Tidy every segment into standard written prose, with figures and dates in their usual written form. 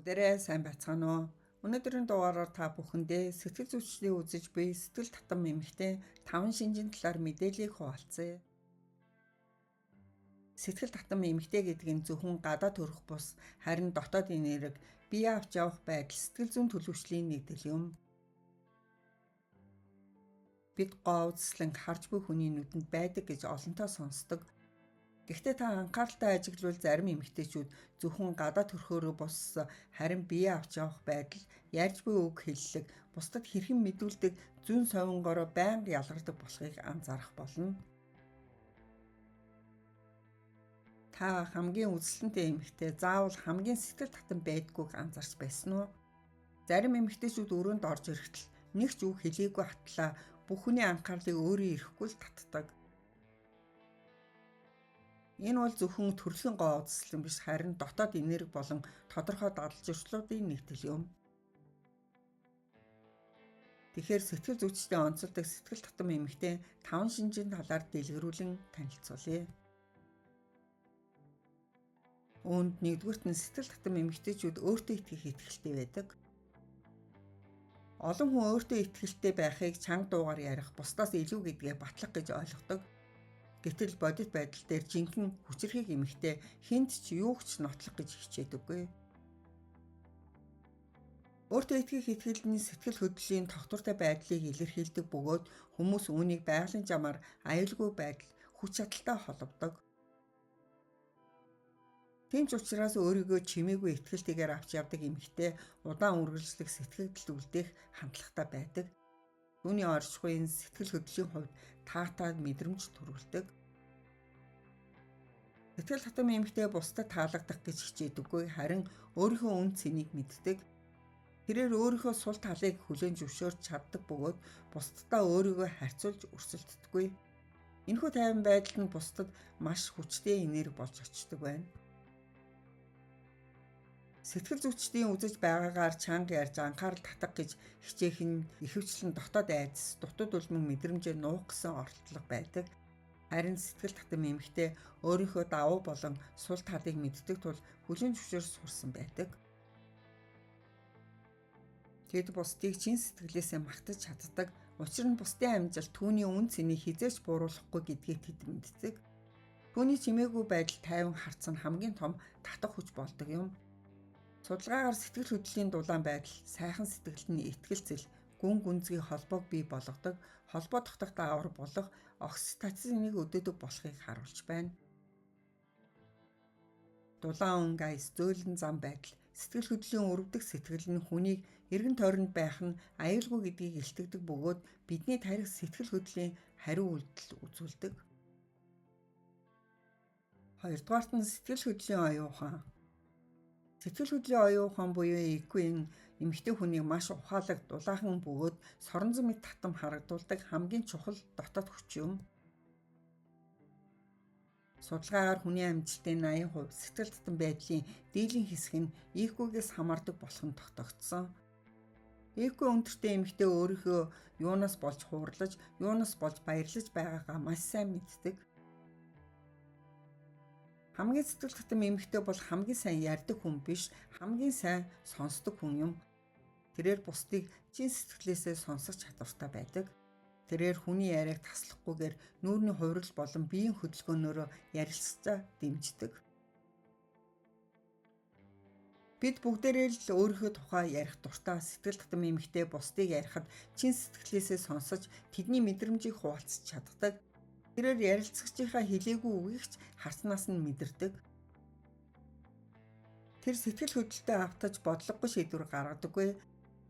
Бүгдээрээ сайн байцгаана уу? Өнөөдрийн дугаараар та бүхэндээ сэтгэл зүйчдийн үзэж буй сэтгэл татам эмэгтэй 5 шинжийн талаар мэдээллийг хуваалцъя. Сэтгэл татам эмэгтэй гэдэг нь зөвхөн гадаа төрөх бус, харин дотоод энерги, бие авч явах байдал, сэтгэл зүйн төлөвшлийн нэгдэл юм. Бид гоо үзэсгэлэн харж буй хүний нүдэнд байдаг гэж олонтоо сонсдог. Гэхдээ та анхааралтай ажиглавал зарим эмэгтэйчүүд зөвхөн гадаа төрхөөрөө бус, харин бие авч явах байдал, ярьж буй үг хэллэг, бусдад хэрхэн мэдүүлдэг зүйн совингоороо байнга ялгардаг болохыг анзаарах болно. Та хамгийн үзэсгэлэнтэй эмэгтэй заавал хамгийн сэтгэл татам байдгүйг анзаарч байсан уу? Зарим эмэгтэйчүүд өрөөнд орж ирэхэд л нэг ч үг хэлээгүй хатлаа бүх хүний анхаарлыг өөрөө ирэхгүй л татдаг. Энэ бол зөвхөн төрөлхийн гоо үзэсгэлэн биш, харин дотоод энерги болон тодорхой дадал зөрчлүүдийн нэгдэл юм. Тэгэхээр сэтгэл зүйчдийн онцолдог сэтгэл татам эмэгтэй 5 шинжийн талаар дэлгэрүүлэн танилцуулъя. Үүнд нэгдүгüрт нь сэтгэл татам эмэгтэйчүүд өөртөө итгэх итгэлтэй байдаг. Олон хүн өөртөө итгэлтэй байхыг чанга дуугаар ярих, бусдаас илүү гэдгээ батлах гэж ойлгодог. Гэтэл бодит байдал дээр жинхэнэ хүчирхэг эмэгтэй хэнд ч юу ч нотлох гэж хичээдэггүй. Өөртөө итгэх итгэл нь сэтгэл хөдлөлийн тогтвортой байдлыг илэрхийлдэг бөгөөд хүмүүс үүнийг байгалийн жамаар аюулгүй байдал, хүч чадалтай холбодог. Тийм ч учраас өөрийгөө чимээгүй итгэлтэйгээр авч явдаг эмэгтэй удаан үргэлжлэх сэтгэгдэл үлдээх хандлагатай байдаг. Түүний оршихуйн сэтгэл хөдлөлийн хувьд таатай мэдрэмж төрүүлдэг. Сэтгэл татам эмэгтэй бусдад таалагдах гэж хичээдэггүй, харин өөрийнхөө үн цэнийг мэддэг. Тэрээр өөрийнхөө сул талыг хүлээн зөвшөөрч чаддаг бөгөөд бусдадаа өөрийгөө харьцуулж өрсөлддөггүй. Энэхүү тайван байдал нь бусдад маш хүчтэй энерги болж очдог байна. Сэтгэл зүйчдийн үзэж байгаагаар чанга ярьж анхаарал татах гэж хичээх нь ихэвчлэн дотоод айдас, дутууд улмын мэдрэмжээ нуух гэсэн оролдлого байдаг. Харин сэтгэл татам эмэгтэй өөрийнхөө давуу болон сул талыг мэддэг тул хүлээн зөвшөөрч сурсан байдаг. Тэд бусдыг чин сэтгэлээсээ магтаж чаддаг. Учир нь бусдын амжилт түүний үн цэнийг хэзээ ч бууруулахгүй гэдгийг тэд мэддэг. Түүний чимээгүй байдал тайван харц нь хамгийн том татах хүч болдог юм. Судалгаагаар сэтгэл хөдлөлийн дулаан байдал, сайхан сэтгэлд нь итгэлцэл, гүн гүнзгий холбоог бий болгодог, холбоо тогтох даавар болох окситоциныг өдөөдөг болохыг харуулж байна. Дулаан өнгө аяс, зөөлөн зам байдал, сэтгэл хөдлөлийн өрөвдөх сэтгэл нь хүнийг эргэн тойронд байх нь аюулгүй гэдгийг илтгэдэг бөгөөд бидний тархи сэтгэл хөдлөлийн хариу үйлдэл үзүүлдэг. Хоёрдугаарт нь сэтгэл хөдлөлийн оюун ухаан. Сэтгэл хөдлөлийн оюун ухаан буюу IQ-ийн эмэгтэй хүнийг маш ухаалаг, дулаахан бөгөөд соронзон мэт татам харагдуулдаг хамгийн чухал дотоод хүч юм. Судалгаагаар хүний амжилтын 80% сэтгэл татам байдлын дийлэн хэсэг нь IQ-гээс хамаардаг болох нь тогтогдсон. IQ өндөртэй эмэгтэй өөрийнхөө юунаас болж хуурлаж, юунаас болж баярлаж байгаагаа маш сайн мэддэг. Хамгийн сэтгэл татам эмэгтэй бол хамгийн сайн ярьдаг хүн биш, хамгийн сайн сонсдог хүн юм. Тэрээр бусдыг чин сэтгэлээсээ сонсох чадвартай байдаг. Тэрээр хүний яриаг таслахгүйгээр нүүрний хувирал болон биеийн хөдөлгөөнөөрөө ярилцаа дэмждэг. Бид бүгдээрээ л өөрийнхөө тухай ярих дуртай. Сэтгэл татам эмэгтэй бусдыг ярихад чин сэтгэлээсээ сонсож, тэдний мэдрэмжийг хуваалцаж чаддаг. Тэрээр ярилцагчийнхаа хэлээгүй үгийг ч харснаас нь мэдэрдэг. Тэр сэтгэл хөдлөлтөд автаж бодлогогүй шийдвэр гаргадаггүй.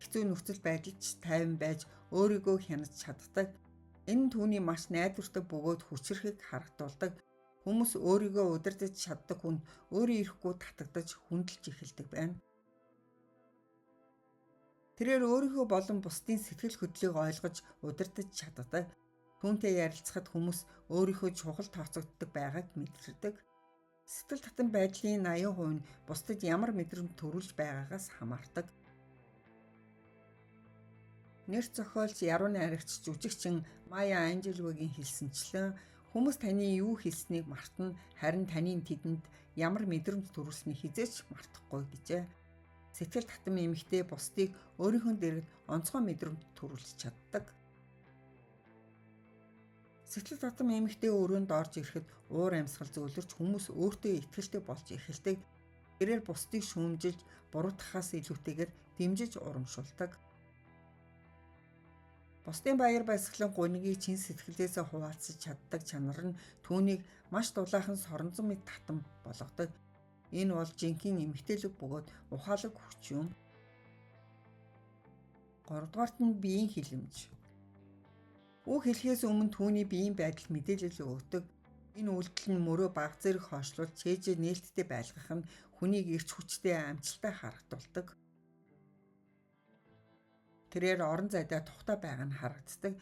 Хэцүү нөхцөл байдалд ч тайван байж өөрийгөө хянаж чаддаг. Энэ нь түүний маш найдвартай бөгөөд хүчирхэг харагдуулдаг. Хүмүүс өөрийгөө удирдах чаддаг хүн өөрөө ирэхгүй татагдаж хүндэлж эхэлдэг байна. Тэрээр өөрийнхөө болон бусдын сэтгэл хөдлөлийг ойлгож удирдах чаддаг. Түүнтэй ярилцахад хүмүүс өөрийнхөө чухал тооцогддог байгааг мэдэрдэг. Сэтгэл татам байдлын 80% нь бусдад ямар мэдрэмж төрүүлж байгаагаас хамаардаг. Нэр зохиолч, яруу найрагч, жүжигчин Майя Анжелогийн хэлсэнчлэн хүмүүс таны юу хэлснийг мартна, харин таны тэдэнд ямар мэдрэмж төрүүлснийг хэзээ ч мартахгүй гэжээ. Сэтгэл татам эмэгтэй бусдыг өөрийнхөө дэргэд онцгой мэдрэмж төрүүлж чаддаг. Сэтгэл татам эмэгтэй өрөөнд орж ирэхэд уур амьсгал зөөлрч хүмүүс өөртөө итгэлтэй болж эхэлдэг. Тэрээр бусдыг шүүмжилж буруутгахаас илүүтэйгээр дэмжиж урамшуулдаг. Бусдын баяр баясгалан гунигийг чин сэтгэлээсээ хуваалцаж чаддаг чанар нь түүнийг маш дулаахан соронзон мэт татам болгодог. Энэ бол жинхэнэ эмэгтэйлэг бөгөөд ухаалаг хүч юм. 3-дугаарт нь биеийн хилэмж. Үг хэлэхээс өмнө түүний биеийн байдал мэдээлэл өгдөг. Энэ үйлдэл нь мөрөө баг зэрэг хоошлуул чэйжээ нээлттэй байлгах нь хүнийг эрч хүчтэй амжилттай харагдуулдаг. Тэрээр орон зайдаа тухтай байгаа нь харагддаг.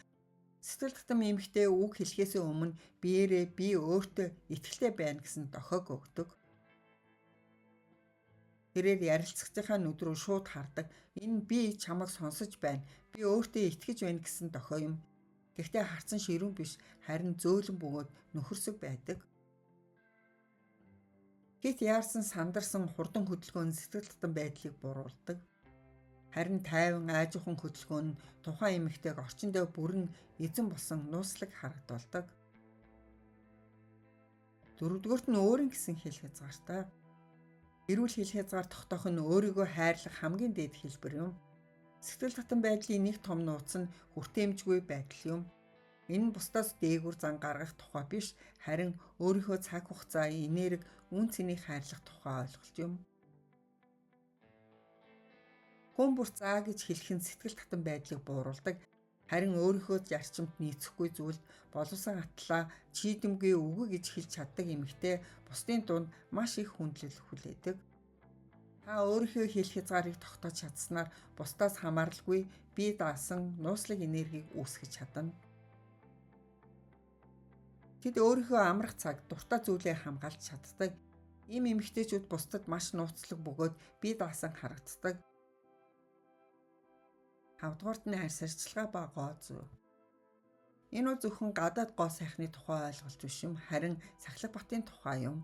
Сэтгэл татам эмэгтэй үг хэлэхээс өмнө биеэрээ би өөртөө итгэлтэй байна гэсэн дохиог өгдөг. Тэрээр ярилцагчийнхаа нүд рүү шууд хардаг. Энэ би чамайг сонсож байна. Би өөртөө итгэж байна гэсэн дохио юм. Гэхдээ харцан ширүүн биш, харин зөөлөн бөгөөд нөхөрсөг байдаг. Хэт яарсан сандарсан хурдан хөдөлгөөн нь сэтгэл татам байдлыг буруулдаг. Харин тайван аажуухан хөдөлгөөн нь тухайн эмэгтэйг орчиндөө бүрэн эзэн болсон нууцлаг харагдуулдаг. 4-дүгээрт нь өөрийн гэсэн хэл хязгаартай. Эрүүл хэл хязгаар тогтоох нь өөрийгөө хайрлах хамгийн дээд хэлбэр юм. Сэтгэл татам байдлын нэг том нууц нь хүртээмжгүй байдал юм. Энэ нь бусдаас дээгүүр зан гаргах тухай биш, харин өөрийнхөө цаг хугацаа, энерги, үн цэнийг хайрлах тухай ойлголт юм. Хүн бүр заа гэж хэлэх нь сэтгэл татам байдлыг бууруулдаг. Харин өөрийнхөө зарчимд нийцэхгүй зүйлд боловсон атлаа чийдэмгүй үгүй гэж хэлж чаддаг эмэгтэй бусдын дунд маш их хүндлэл хүлээдэг. Та өөрийнхөө хэл хязгаарыг тогтоож чадсанаар бусдаас хамааралгүй бие даасан нууцлаг энергийг үүсгэж чадна. Тэд өөрийнхөө амрах цаг, дуртай зүйлээ хамгаалж чаддаг. Ийм эмэгтэйчүүд бусдад маш нууцлаг бөгөөд бие даасан харагддаг. 5-дугаарт нь арьс арчилгаа ба гоо зүй. Энэ бол зөвхөн гадаад гоо сайхны тухай ойлголт биш юм, харин сахилга батын тухай юм.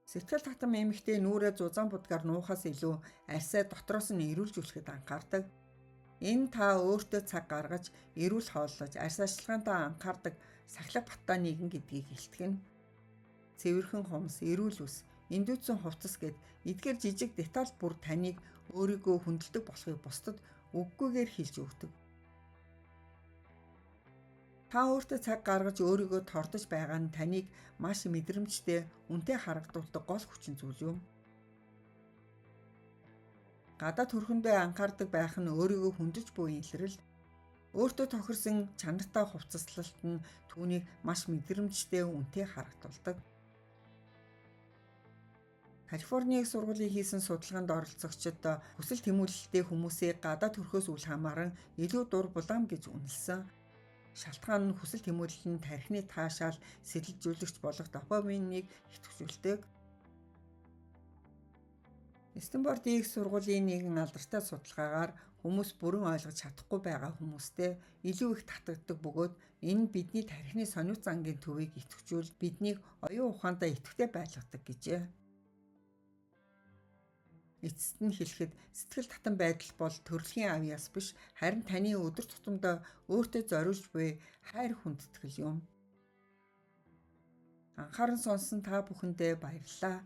Сэтгэл татам эмэгтэй нүүрээ зузаан будгаар нуухаас илүү арьсаа дотроос нь эрүүлжүүлэхэд анхаардаг. Энэ та өөртөө цаг гаргаж, эрүүл хооллож, арьс арчилгаандаа анхаардаг сахилга баттай нэгэн гэдгийг илтгэнэ. Цэвэрхэн хумс, эрүүл үс, эндүүдсэн хувцас гэд эдгээр жижиг деталь бүр таныг өөрийгөө хүндэлдэг болохыг бусдад үггүйгээр хэлж өгдөг. Та өөртөө цаг гаргаж өөрийгөө тордож байгаа нь таныг маш мэдрэмжтэй, үнэтэй харагдуулдаг гол хүчин зүйл юм. Гадаад төрхөндөө анхаардаг байх нь өөрийгөө хүндэж буй илрэл. Өөртөө тохирсон чанартай хувцаслалт нь түүнийг маш мэдрэмжтэй, үнэтэй харагдуулдаг. Калифорни их сургуулийн хийсэн судалгаанд оролцогчид хүсэл тэмүүлэлтэй хүмүүсийг гадаад төрхөөс үл хамааран илүү дур булаам гэж үнэлсэн. Шалтгаан нь хүсэл тэмүүлэл нь тархины таашаал, сэтэлжүүлэгч болох допаминыг идэвхжүүлдэг. Стэнфордын их сургуулийн нэгэн алдартай судалгаагаар хүмүүс бүрэн ойлгож чадахгүй байгаа хүмүүстэй илүү их татагддаг бөгөөд энэ нь бидний тархины сониуц ангийн төвийг идэвхжүүл биднийг оюун ухаандаа идэвхтэй байлгадаг гэжээ. Эцэст нь хэлэхэд сэтгэл татам байдал бол төрөлхийн авьяас биш, харин таны өдөр тутамдаа өөртөө зориулж буй хайр хүндэтгэл юм. Анхааран сонссон та бүхэндээ баярлалаа.